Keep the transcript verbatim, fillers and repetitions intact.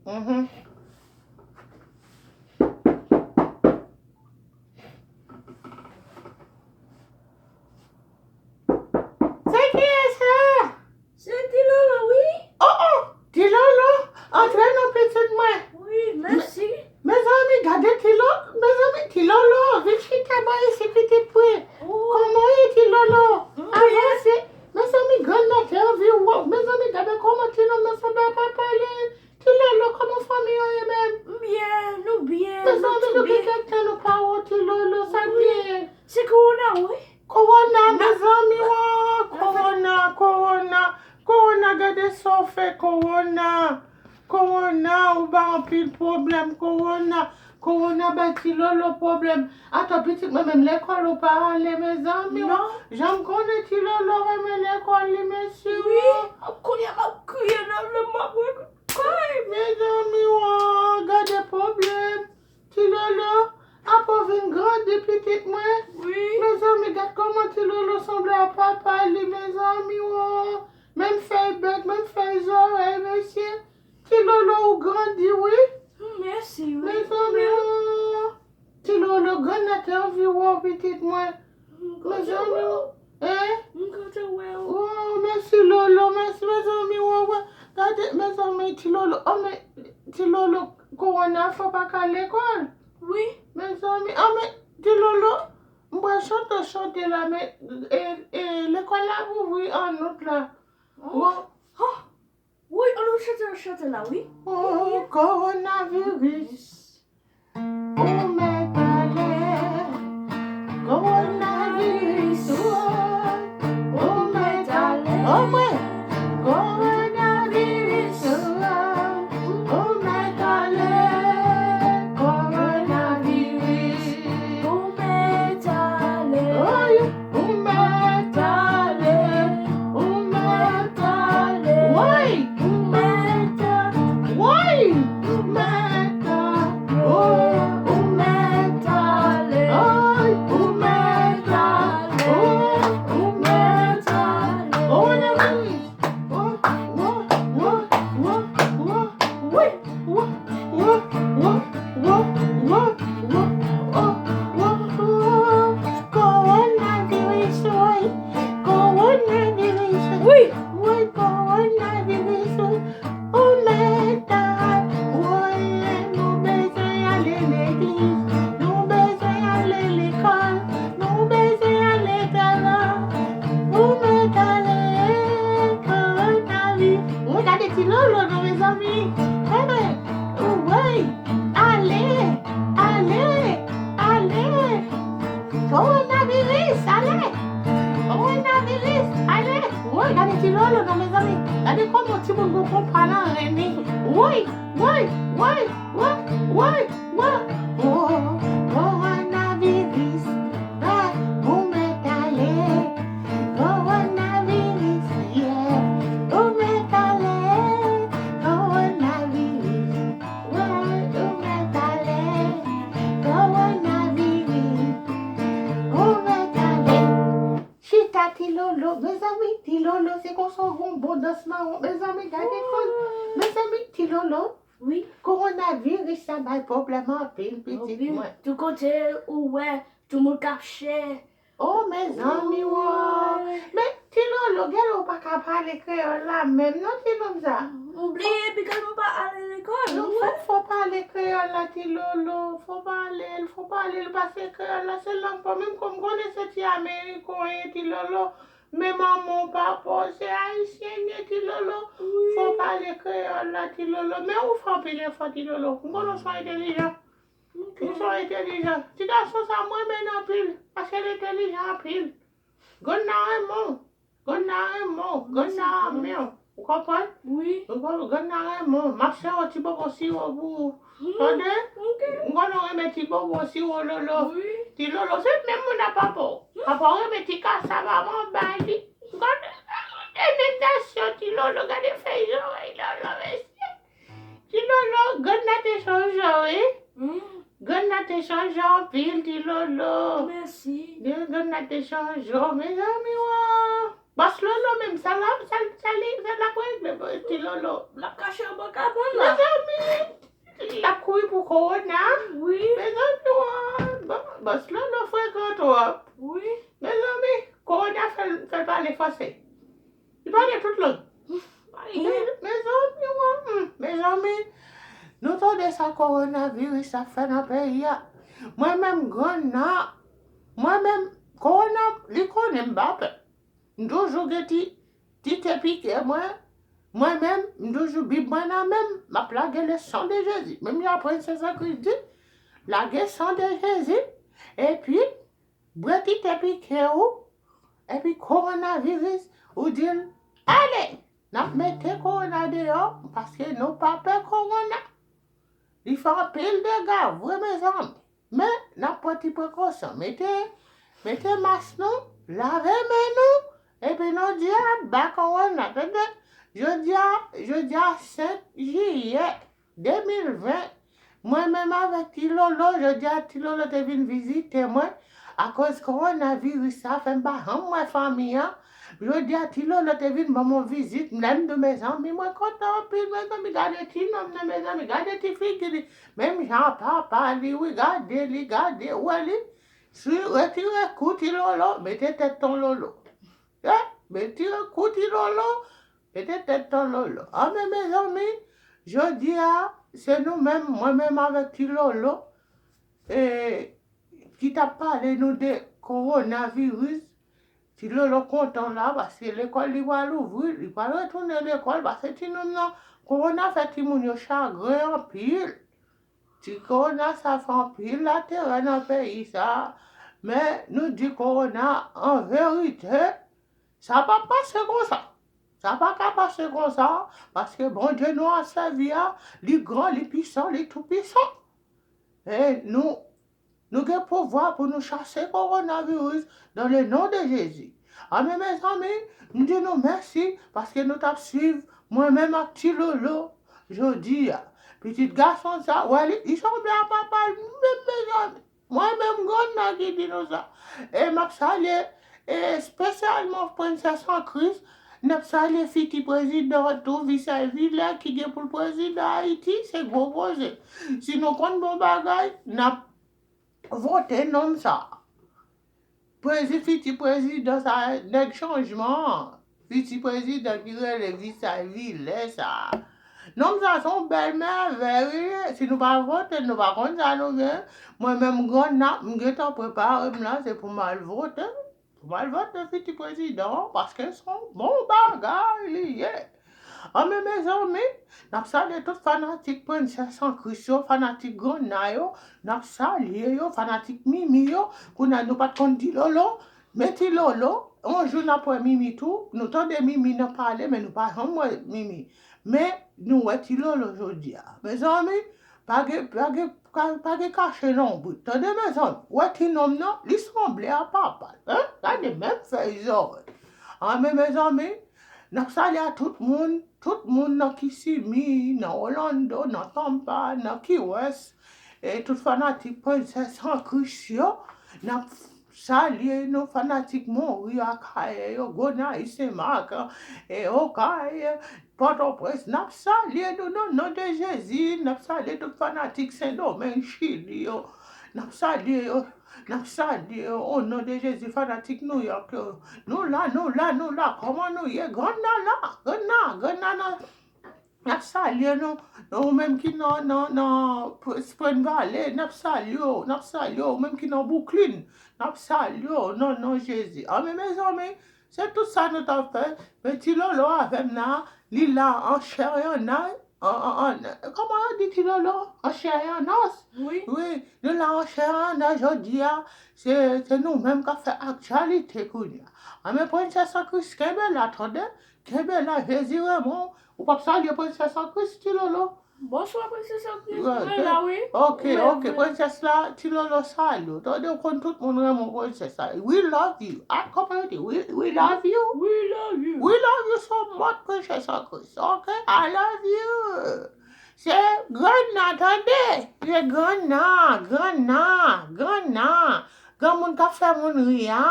Mhm. Se kiyès sa? Se Ti Lolo, wi. Oh, oh, Ti Lolo, antre non, pitit mwen. Wi, mèsi. Mezanmi, gade Ti Lolo, mezanmi, Ti Lolo, vin chita bò isi, pitit mwen. Oh. Kòman w ye, Ti Lolo? M byen. Avanse. Mezanmi, grann nan te anvi wè w. Mezanmi, gade kòman ti nonm nan sanble a papa li. Ti Lolo, kòman fanmi an ye menm? M byen, nou byen, nou tou byen. Mezanmi, nou gen kèk tan nou pa wè w, Ti Lolo, sa k genyen? Se kowona, wi. Kowona, mezanmi, o, kowona, kowona, kowona, gade sa w fè, kowona. Kowona, ou ba anpil pwoblèm, kowona. Kowona bay Ti Lolo pwoblèm. Atò, pitit mwen, menm lekòl ou pa ale, mezanmi, o. Non. Jan m konnen Ti Lolo renmen lekòl li, mesye, o. Wi, kounye a m ap kriye nan lè m ap wè. Ay, mezanmi, o, gade pwoblèm. Ti Lolo, apa w vin grandi, pitit mwen? Wi. Mezanmi, gad kòman Ti Lolo sanble a papa li, mezanmi, o. Menm fèy bèk, menm fèy zòrèy, mesye. Ti Lolo, ou grandi, wi. Mèsi, wi. Mezanmi, o. Ti Lolo, grann nan te anvi wè w, pitit mwen. Mezanmi, o. Hein? M kontan wè w. Oh, mèsi Lolo, mèsi, mezanmi, wè, wè. Gade, mezanmi, Ti Lolo, oh, men, Ti Lolo, kowona fè w pa ka lekòl. Wi. Mezanmi, oh, men, Ti Lolo, m pral chante, chante la, men, e, e, lekòl la ap ouvri an out la. Oh. Bon. Oh. Wi, ann nou chante, chante la, wi. Oh, kowonaviris. Ou mèt ale, kowonaviris, oh, ou mèt ale. Omwen, kowonaviris, oh, ou mèt ale, kowonaviris. Ou mèt ale. Oy, ou mèt ale, ou mèt ale. Woy, ou mèt ale. Woy, ou mèt ale. Oh, ou mèt ale. Oy, ou mèt ale. Oh, ou mèt ale. Oh, woy, woy, woy, woy, woy, woy, oh, oh, oh, kowonaviris, woy, kowonaviris, wi, woy, kowonaviris, woy, ou mèt ale, woy, nou bezwen ale legliz, nou bezwen ale lekòl, nou bezwen ale travay, ou mèt ale, kowonaviris. Woy, gade Ti Lolo non, mezanmi. Hey, woy, ale, ale, ale. Kowonaviris, ale. Kowonaviris, ale. Woy, gade Ti Lolo non, mezanmi. Gade kòman timoun gon konpa nan ren li. Woy, woy, woy, woy, woy, woy. Oh, kowonaviris. Ah, ou mèt ale. Kowonaviris, yeah. Ou mèt ale, kowonaviris. Woy, ou mèt ale, kowonaviris. Ou mèt ale. Chita Ti Lolo, mezanmi, Ti Lolo, se konsa w gon bon dans mawon. Mezanmi, gade kòz. Mezanmi, Ti Lolo. Wi. Kowonaviris sa bay pwoblèm anpil, pitit mwen. Tout kote ou wè, tout moun k ap chè. Oh, mezanmi, woy. Men, Ti Lolo, genlè w pa ka pale kreyòl la menm non, ti nonm sa. M bliye, bikòz m pa ale lekòl. Non, fò, fò pale kreyòl la, Ti Lolo. Fò pale l, fò pale l, paske kreyòl la se lang pa w. Menm kòm konnen se ti Ameriken w ye, Ti Lolo. Men manman w, papa w, se ayisyen l ye, Ti Lolo. Wi. Fò pale kreyòl la, Ti Lolo. Men ou fè anpil efò, Ti Lolo. M konnen w se yon entèlijan. Ok. Ou se yon entèlijan. Ti gason sa, m renmen l anpil, paske l entèlijan anpil. Grann nan renmen w. Grann nan renmen w. Grann nan renmen w. Ou konprann? Wi. Ou konprann? Grann nan renmen w. M ap chè w ti bonbon siwo pou ou. Hmm. Tande? Ok. M konnen w renmen ti bonbon siwo, Lolo. Wi. Ti Lolo, se menm moun ak papa w. Hmm. Papa w renmen ti kasava, m ap ba li. M konnen, gade imitasyon, Ti Lolo, gade fèy zòrèy Lolo, mesye. Ti Lolo, grann nan te chanje w, wi. Hmm. Grann nan te chanje w anpil, Ti Lolo. Mèsi. Grann nan te chanje w, mezanmi, wa. Bòs Lolo menm, sa la, sa, sa li, sa l ap regle, Ti Lolo. L ap kache anba kabann la. Mezanmi, Kowona? Wi. Mezanmi, wi. Bon, bòs Lolo frekan twòp. Wi. Mezanmi, kowona fè l, fè l pale franse. Li pale tout lang. Mezanmi, wi. Mezanmi, nou tande sa kowonaviris ap fè nan peyi a. Mwen menm, grann nan, mwen menm, kowona, li konnen m pa pè. M toujou gen ti, ti te pike mwen. Mwen menm, m toujou Bib mwen nan men m. M ap lage le sang de Jésus. Menm jan Prensès an Kris di, lage sang de Jésus. Epi, bwè ti te pike ou. Epi kowonaviris, ou di l, ale! N ap mete kowona deyò, paske nou pa pè kowona. Li fè anpil dega, vre, mezanmi. Men, n ap pran ti prekosyon. Mete, mete mas nou, lave men nou, epi nou di a ba kowona, tande? Jodi a, jodi a senk jiyè de mil ven, mwen menm avèk Ti Lolo, jodi a Ti Lolo te vin vizite mwen, akoz kowonaviris sa fè m pa janm wè fanmi an. Jodi a Ti Lolo te vin ban m yon vizit, lè m di mezanmi, mwen kontan anpil, mezanmi, gade ti nonm nan, mezanmi, gade ti figi li. Menm jan papa li, wi, gade li, gade, ou wè li. Si retire kou Ti Lolo, mete tèt Ton Lolo. Eh, retire kou Ti Lolo, mete tèt Ton Lolo. Anben, mezanmi, jodi a, se nou menm, mwen menm avèk Ti Lolo, e, ki t ap pale nou de kowonaviris. Ti Lolo kontan la, paske lekòl li pral ouvri, li pral retounen lekòl, paske ti nonm nan, kowona fè timoun yo chagren anpil. Ti kowona sa fè anpil laterè nan peyi sa, men nou di kowona, an verite, sa p ap pase konsa. Sa pa ka pase konsa, paske Bondye nou ap sèvi a, li gran, li pisan, li toupisan. E nou, nou gen pouvwa pou nou chase kowonaviris dans le nom de Jésus. Anben, mezanmi, m di nou mèsi paske nou t ap swiv mwen menm ak Ti Lolo jodi a. Pitit gason sa, wè li, li sanble a papa l menm, mezanmi. Mwen menm, grann nan ki di nou sa. E m ap salye, e espesyalman Prensès an Kris. N ap salye fiti prezidan an tou, Visay Vilè, ki gen pou l prezidan Ayiti. Se gwo koze. Si nou konn bon bagay, n ap vote nonm sa. Prezi-, fiti prezidan sa, nèg chanjman an. Fiti prezidan ki rele Visay Vilè sa. Nonm sa se yon bèl mèvèy, wi. Si nou pa vote, nou pa konn sa nou gen. Mwen menm, grann nan, m gentan prepare m la, se pou m al vote. Pou m al vote fiti prezidan an, paske se yon bon bagay li ye. Anben, mezanmi, n ap salye tout fanatik Prensès an Kris yo, fanatik grann nan yo, n ap salye yo, fanatik Mimi yo. Kounye a nou pa t konn Ti Lolo, men Ti Lolo, yon jou n ap wè Mimi tou. Nou tande Mimi nan pale, men nou pa janm wè Mimi. Men nou wè Ti Lolo jodi a. Mezanmi, pa gen, pa gen, pa, pa gen kache lonbrit. Tande, mezanmi, wè ti nonm nan, li sanble a papa l, en? Gade menm fèy zòrèy. Anben, mezanmi, n ap salye a tout moun, tout moun nan Kissimmee, nan Orlando, nan Tampa, nan Key West, e tout fanatik Prensès an Kris yo. N ap salye nou, fanatik Monri, Akayè yo, Gonayiv, Senmak, e Okay, Pòtoprens. N ap salye nou nan non de Jezi. N ap salye tout fanatik Sendomeng, Chili yo. N ap salye yo. N ap salye yo o non de Jezi, fanatik New York yo. Nou la, nou la, nou la. Kòman nou ye? Grann nan la, grann nan, grann nan nan. N ap salye nou. Ou menm ki nan, nan, nan Spring Valley, n ap salye w, n ap salye w. Ou menm ki nan Brooklyn, n ap salye w nan non Jezi. Anben, mezanmi, se tout sa nou t ap fè. Men Ti Lolo avè m la, li la an chè e an nèf. An, an, an, kòman yo di, Ti Lolo? An chè e an nèf? Wi. Wi, nou la an chè e an nèf jodi a. Se, se nou menm k ap fè aktyalite kounye a. Anben, Prensès an Kris, kenbe la, tande. Kenbe la, Jezi renmen w. Ou p ap salye Prensès an Kris, Ti Lolo? Bonswa, Prensès an Kris. Mwen la, wi. Ok, ok. Prensès la, Ti Lolo salye w. Tande, ou konn tout moun renmen Prensès la. We love you. Ah, kòman yo di? We, we love you. We love you. We love you so much, Prensès an Kris. Ok, I love you. Se grann nan, tande. Se grann nan, grann nan, grann nan. Granmoun k ap fè moun ri a.